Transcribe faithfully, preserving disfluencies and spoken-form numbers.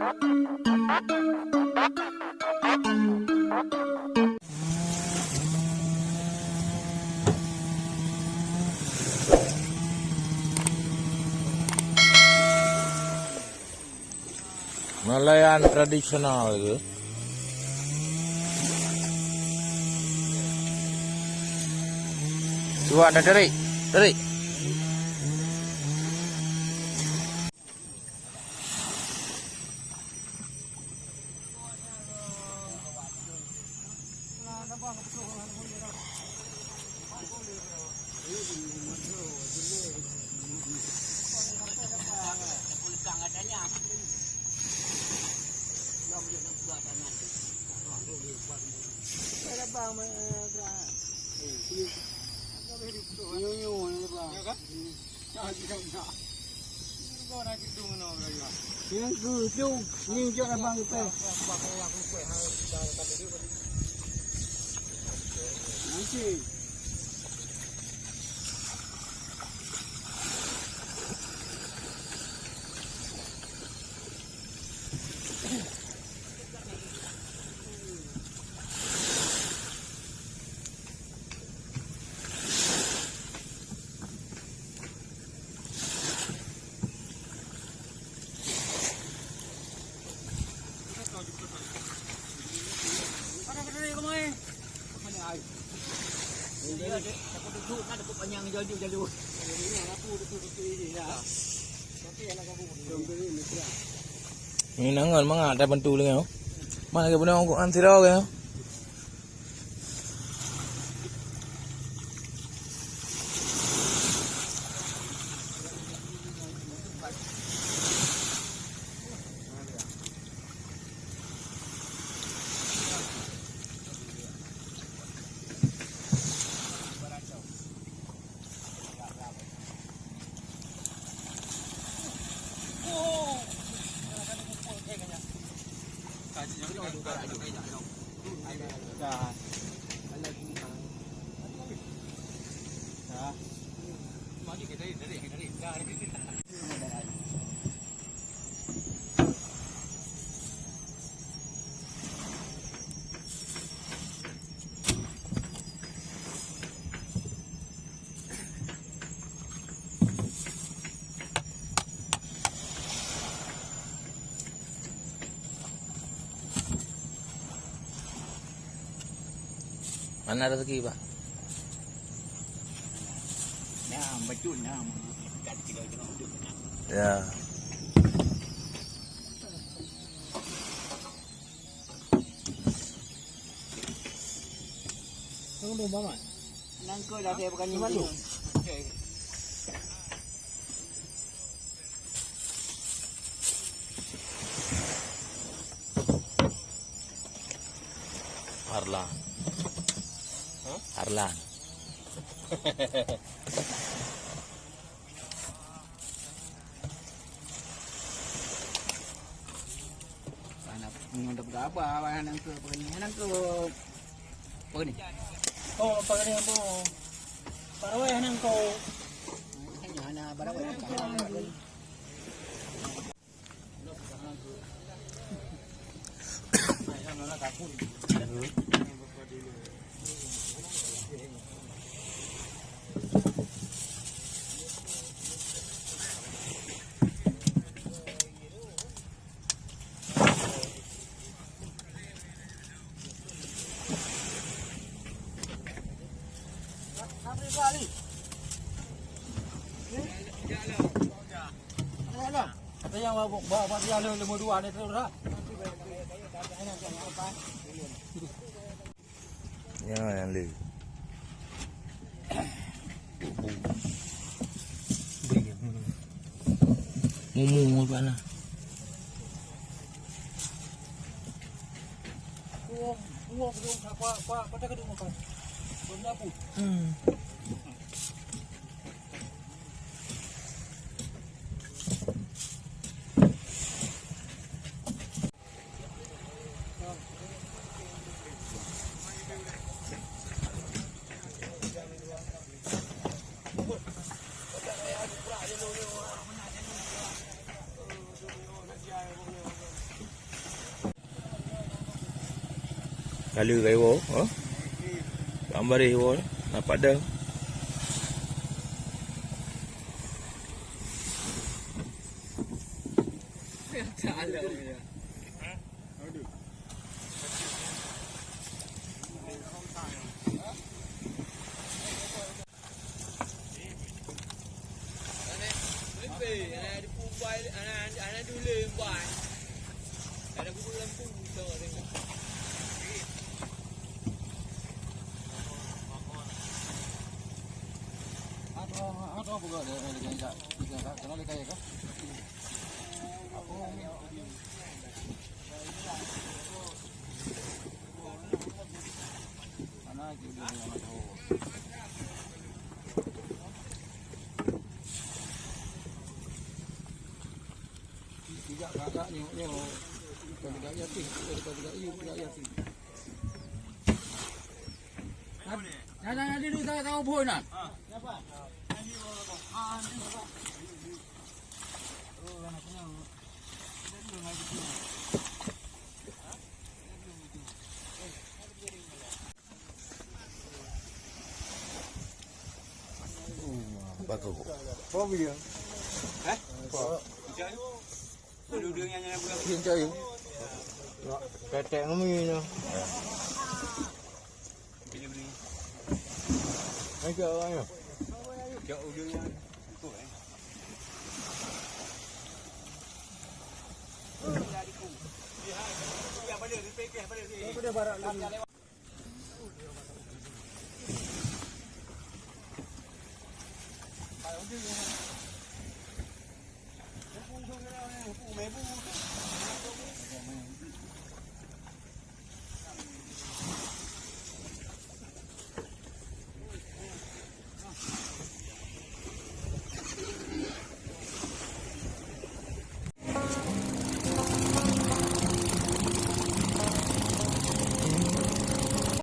Nelayan tradisional tu. Cuba dah tarik, tarik. Nyang keutueng, nyang jok abang teh. Nanti. Ini nangon mangat dah bantu lagi. Mana ke benar kok antara orang? Mana rezeki, Pak? Nah, betul nah. Ya. Tunggu, Mamat. Nangkeu dah saya bukan nyentuh. Arlan. Hah? Arlan. Anak nyoe dah berapa, anak tu apa ni? Anak tu apa ni? Oh, apa ni, apa? Paroi anak tu. Hanya anak berapa? Kata yang bawa, bawa, bawa dia le-, lemah dua ni terus dah. Ya, yang le. Mumu, mumu, mumu, mumu. Hmm. Kali kaiwo, ha? Ambareh wo, nampak dah. Tidak kakak nyok nyok. Bukan tidak yatim, bukan tidak yatim, tidak yatim. Nah, nah, nah, dia dulu tahu, tahu boh nah. Bagus. Apa dia? Eh? Apa? Dia cari. Dia cari. Nak tetek ngemi nyoe. Macam mana? Cak ujungnya.